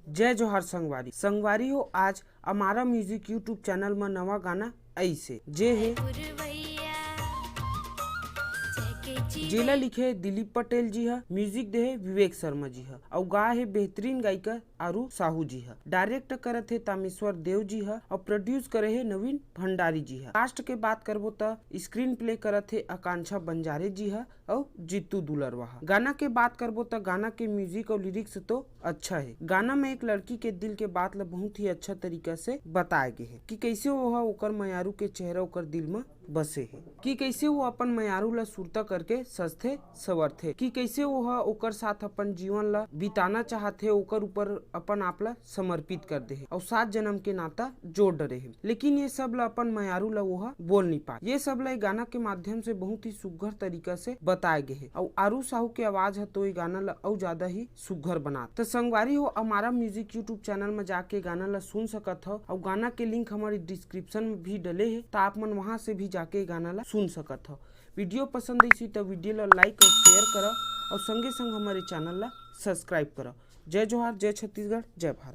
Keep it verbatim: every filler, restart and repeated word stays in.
जय जोहार संगवारी। संगवारी हो, आज अमारा म्यूजिक YouTube चैनल म नवा गाना अइसे, जे हे, जेला लिखे हे दिलीप पटेल जी ह, म्यूजिक दे हे विवेक शर्मा जी ह, अउ गा हे बेहतरीन गायिका आरू साहू जी ह। डायरेक्ट करत हे तामेश्वर देव जी ह, अउ प्रोड्यूस करे हे नवीन भंडारी जी ह। कास्ट के बात करबो त स्क्रीन प्ले करत हे आकांक्षा बंजारे जी ह अउ जीतू दुलरवा ह। गाना के बात करबो त गाना के म्यूजिक अउ लिरिक्स तो अच्छा हे। गाना में एक लड़की के दिल के बात ल बहुत ही अच्छा तरीका से बताए गे हे कि कइसे वो ह ओकर मयारू के चेहरा ओकर दिल म बसे हे, कि कइसे वो अपन मयारू ल सुरता करके सजथे सवरथे, कि कइसे वो ह ओकर साथ अपन जीवन ल बिताना चाहत हे, ओकर ऊपर अपन आप ल समर्पित कर दे हे अउ सात जन्म के नाता जोड़ डरे हे। लेकिन ये सब ल अपन मयारू ल वो ह बोल नहीं पाए। ये सब ल ये गाना के माध्यम से बहुत ही सुघर तरीका से बताए गे हे अउ आरू साहू के आवाज ह तो ये गाना ल अउ ज्यादा ही सुघर बनात। त संगवारी हो, अमारा म्यूजिक YouTube चैनल म जाके गाना ल सुन सकत हव अउ गाना के लिंक हमारी डिस्क्रिप्शन में भी डले हे, त आप मन वहां से भी जाके गाना ल सुन सकत हव। वीडियो पसंद आइस त वीडियो ल लाइक अउ शेयर करव अउ संगे संग हमारे चैनल ल सब्सक्राइब करव। जय जोहार, जय छत्तीसगढ़, जय भारत।